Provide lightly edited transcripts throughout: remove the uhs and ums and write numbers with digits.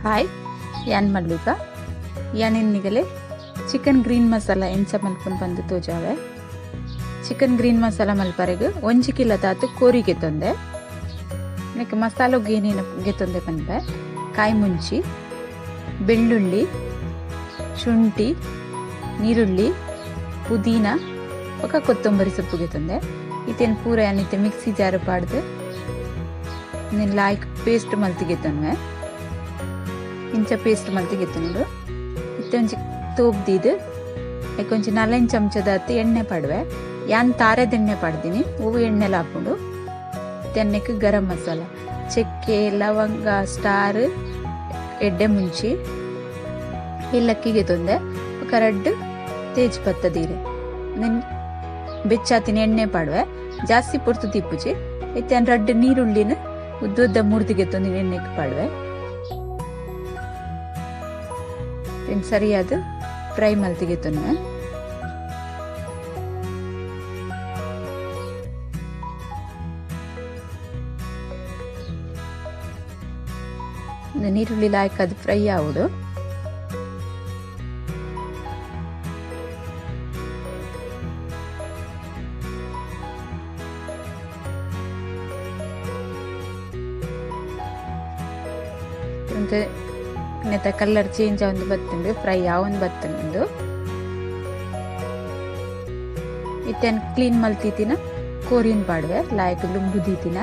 Hi ಯಾನ್ ಮಲ್ಲಿಕಾ ಯಾನ್ ಇನ್ನಿಗಲೆ chicken green masala ಎಂಚ ಮಲ್ಪುನ್ ಪಂದ್ ತೋಜಾವೆ. ಚಿಕನ್ ಗ್ರೀನ್ ಮಸಾಲ ಮಲ್ಪರೆಗ್ 1 ಕಿಲೋ ತಾತು ಕೋರಿ ಗೆತ್ತೊಂದೆ. ನೆಕ್ ಮಸಾಲೊಗ್ ಏನೇನು ಗೆತ್ತೊಂದೆ ಪನ್ಪೆ: ಕಾಯಿ ಮುಂಚಿ, ಬೆಳ್ಳುಳ್ಳಿ, ಶುಂಠಿ, ನೀರುಳ್ಳಿ, ಪುದೀನ ಬೊಕ ಕೊತ್ತಂಬರಿ ಸೊಪ್ಪು ಗೆತ್ತೊಂದೆ. ಇತ್ತೇನು ಪೂರ ಯಾನಿತ್ತೆ ಮಿಕ್ಸಿ ಜಾರು ಪಾಡ್ದು ನೆನ್ ಲಾಯ್ಕ್ ಪೇಸ್ಟ್ ಮಲ್ತ್ ಗೆತ್ತೊನ್ವೆ. ಇಂಚ ಪೇಸ್ಟ್ ಮಲ್ತ್ ಗೆತ್ತೊನುಡು. ಇತ್ತೆ ಒಂಜಿ ತೋಪ್ ದೀದ್ ಐಕ್ ಒಂಜಿ 4 ಚಮಚದಾತ್ ಎಣ್ಣೆ ಪಾಡುವೆ. ಯಾನ್ ತಾರೆದೆಣ್ಣೆ ಪಾಡ್ದಿನಿ, ಹೂವು ಎಣ್ಣೆಲ ಆಪುಂಡು. ತೆನ್ನೆಕ್ ಗರಂ ಮಸಾಲ, ಚಕ್ಕೆ, ಲವಂಗ, ಸ್ಟಾರ್, ಎಡ್ಡೆ ಮುಂಚಿ ಏಲಕ್ಕಿಗೆ ತೊಂದೆ ಬೊಕ ರಡ್ಡ್ ತೇಜ್ ಪತ್ತ ದೀರೆ. ನೆನ್ ಬೆಚ್ಚಾತಿನ ಎಣ್ಣೆ ಪಾಡುವೆ, ಜಾಸ್ತಿ ಪೊರ್ತು ತಿಪ್ಪುಜಿ. ಇತ್ತೆ ರಡ್ಡ್ ನೀರುಳ್ಳಿನ ಉದ್ದ ಮುರ್ದಿಗೆ ತೊಂದಿನ ಎಣ್ಣೆಗೆ ಪಾಡುವೆ. ಸರಿಯಾದ ಫ್ರೈ ಮಲ್ತಿಗೆ ತೊನ್ನುವೆ. ನೀರುಳ್ಳಿ ಲಾಯ್ಕ್ ಅದು ಫ್ರೈ ಆವಡು. ನೆತ್ತ ಕಲರ್ ಚೇಂಜ್ ಆವೊಂದು ಬತ್ತುಂಡು, ಫ್ರೈ ಆವೊಂದು ಬತ್ತುಂಡು. ಇತ್ತೆನ್ ಕ್ಲೀನ್ ಮಲ್ತಿತ್ತಿನ ಕೋರಿನ್ ಪಾಡುವೆ, ಲಾಯ್ಕ್ ಲುಂಬು ದೀತಿನ.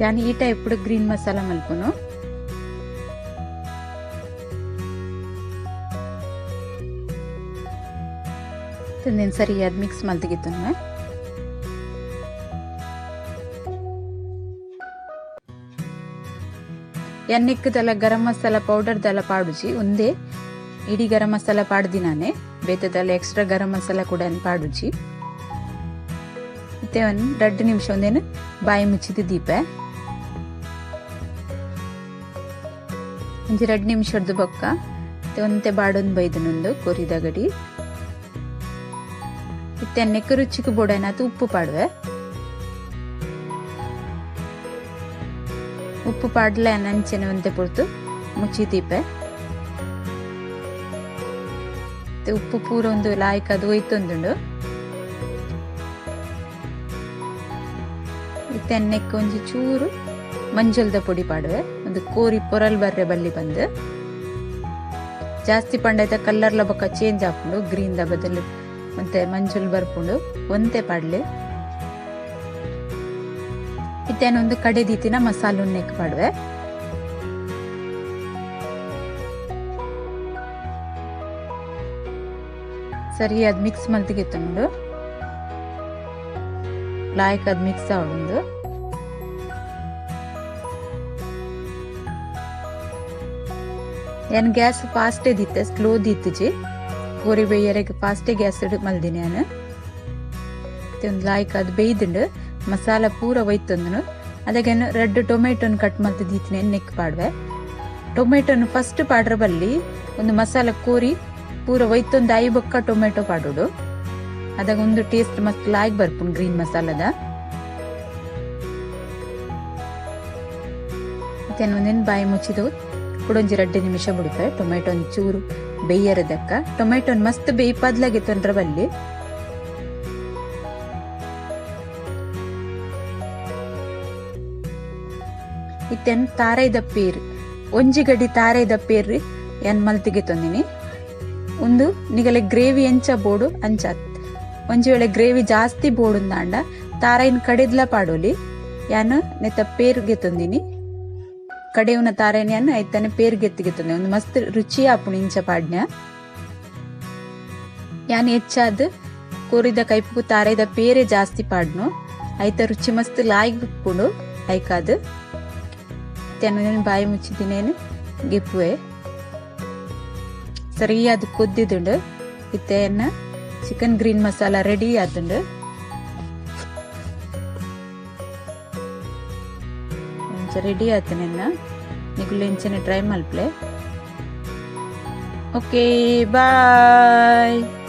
ಯಾನ್ ಈ ಟೈಪ್ ಗ್ರೀನ್ ಮಸಾಲ ಮಲ್ಪುನು. ಸರಿಯಾದ ಮಿಕ್ಸ್ ಮಲ್ತಿಗೆತ್ತುನು. ಎನ್ನಿಕ್ಕದಲ್ಲ ಗರಂ ಮಸಾಲ ಪೌಡರ್ ದಲ್ಲ ಪಾಡುಜಿ, ಒಂದೇ ಇಡೀ ಗರಂ ಮಸಾಲ ಪಾಡ್ದಿನಾನೆ, ಬೇತದಲ್ಲ ಎಕ್ಸ್ಟ್ರಾ ಗರಂ ಮಸಾಲ ಕೂಡ ಪಾಡುಜಿ. ಮತ್ತೆ ಒಂದು 2 ನಿಮಿಷ ಒಂದೇನು ಬಾಯಿ ಮುಚ್ಚಿದ ದೀಪ. ಒಂಜಿ 2 ನಿಮಿಷದ ಬೊಕ್ಕ ಮತ್ತೆ ಒಂತೆ ಬಾಡೊಂದು ಬೈದನೊಂದು ಕೋರಿದ ಗಡಿ. ಇತ್ತೆ ನೆಕ್ಕ ರುಚಿಗೆ ಬೋಡನಾತು ಉಪ್ಪು ಪಾಡುವೆ. ಉಪ್ಪು ಪಾಡ್ಲೆ ನಂಚೆನೆ ಒಂತೆ ಪೊರ್ತು ಮುಚ್ಚಿ ದೀಪೆ. ಉಪ್ಪು ಪೂರ ಒಂದು ಲಾಯ್ಕ್ ಅದು ಒಯ್ತೊಂದುಂಡು. ಇತ್ತೆ ನೆಕ್ ಒಂಜಿ ಚೂರು ಮಂಜಲ್ದ ಪೊಡಿ ಪಾಡುವೆ, ಒಂದು ಕೋರಿ ಪೊರಲ್ ಬರ್ರೆ ಬಲ್ಲಿ ಬಂದು. ಜಾಸ್ತಿ ಪಂಡೈತ ಕಲ್ಲರ್ಲ ಬೊಕ್ಕ ಚೇಂಜ್ ಆಪುಂಡು, ಗ್ರೀನ್ the ಬದಲು ಮತ್ತೆ ಮಂಜಲ್ ಬರ್ಪುಂಡು, ಒಂತೆ ಪಾಡ್ಲೆ. ಇತ್ತೇನೊಂದು ಕಡೆ ದೀತಿನ ಮಸಾಲ ನೆಕ್ ಪಾಡುವೆ. ಸರಿಯಾದ ಮಿಕ್ಸ್ ಮಲ್ತಿಗೆತ್ತುಂಡು, ಲಾಯ್ಕ್ ಅದು ಮಿಕ್ಸ್ ಆವೊಂದು. ಯಾನ್ ಗ್ಯಾಸ್ ಫಾಸ್ಟೇ ದಿತ್ತೆ, ಸ್ಲೋ ದಿತ್ತುಜಿ. ಕೋರಿ ಬೇಯರೆಗ್ ಫಾಸ್ಟೇ ಗ್ಯಾಸ್ ಮಲ್ದಿನಿ ಯಾನ್. ಒಂದು ಲಾಯ್ಕ್ ಅದು ಬೇಯ್ದುಂಡು, ಮಸಾಲ ಪೂರ ಒಯ್ತೊಂದುನು. ಅದಕ್ಕೆ ರೆಡ್ ಟೊಮೆಟೊನ ಕಟ್ ಮಲ್ತ್ ದೀತಿನಿ ನೆಕ್ ಪಾಡುವೆ. ಟೊಮೆಟೊನು ಫಸ್ಟ್ ಪಾಡ್ರ ಬಲ್ಲಿ ಒಂದು ಮಸಾಲ ಕೋರಿ ಪೂರ ಒಯ್ತೊಂದು I ಬೊಕ್ಕ ಟೊಮೆಟೊ ಪಾಡೋಡು. ಅದಾಗ ಒಂದು ಟೇಸ್ಟ್ ಮಸ್ತ್ ಲಾಯ್ಕ್ ಬರ್ಪುಂಡು ಗ್ರೀನ್ ಮಸಾಲದ. ಮತ್ತೆ ಒಂದೇನು ಬಾಯಿ ಮುಚ್ಚಿದು ಕುಡೊಂಜಿ 2 ನಿಮಿಷ ಬಿಡುತ್ತೆ. ಟೊಮೆಟೊ ಒಂದು ಚೂರು ಬೇಯರದಕ್ಕ ಟೊಮೆಟೊನ್ ಮಸ್ತ್ ಬೇಯ್ಪದ್ಲಾಗೆ ತೊಂದ್ರ ಬಲ್ಲಿ. ಇತ್ತೆನ್ ತಾರೈದ ಪೇರ್, ಒಂಜಿ ಗಡಿ ತಾರೈದ ಪೇರ್ ಯಾನ್ ಮಲ್ತಿಗೆ ತೊಂದಿನಿ. ಒಂದು ನಿಗಲೆ ಗ್ರೇವಿ ಎಂಚ ಬೋಡು ಅಂಚ, ಒಂಜಿ ವೇಳೆ ಗ್ರೇವಿ ಜಾಸ್ತಿ ಬೋಡುಂದಾಂಡ ತಾರೈನ್ ಕಡೆದ್ಲ ಪಾಡೋಲಿ. ಯಾನ್ ನೆತ್ತ ಪೇರ್ಗೆ ತೊಂದಿನಿ, ಕಡೆಯುನ ತಾರೈನ್ ಯಾನ್ ಐತಾನೆ ಪೇರ್ಗೆ ತಂದೆ. ಒಂದು ಮಸ್ತ್ ರುಚಿ ಆಪುಂಡು ಇಂಚ ಪಾಡ್ನ. ಯಾನ್ ಹೆಚ್ಚಾದ್ ಕೋರಿದ ಕೈಪುಗು ತಾರೈದ ಪೇರೆ ಜಾಸ್ತಿ ಪಾಡ್ನು, ಐತ ರುಚಿ ಮಸ್ತ್ ಲಾಯ್ಕ್ ಉಪ್ಪುಂಡು ಐಕಾದ್. ಬಾಯಿ ಮುಚ್ಚಿದಿನೇನು ಗೆಪ್ಪುವೆ. ಸರಿಯಾದ ಕೊದ್ದಿದುಂಡು. ಇತ್ತೆನ ಚಿಕನ್ ಗ್ರೀನ್ ಮಸಾಲ ರೆಡಿ ಆತುಂಡು. ರೆಡಿ ಆತನೆನ್ನ ನಿಗುಲು ಎಂಚನೆ ಟ್ರೈ ಮಲ್ಪ್ಲೆ. Okay, bye.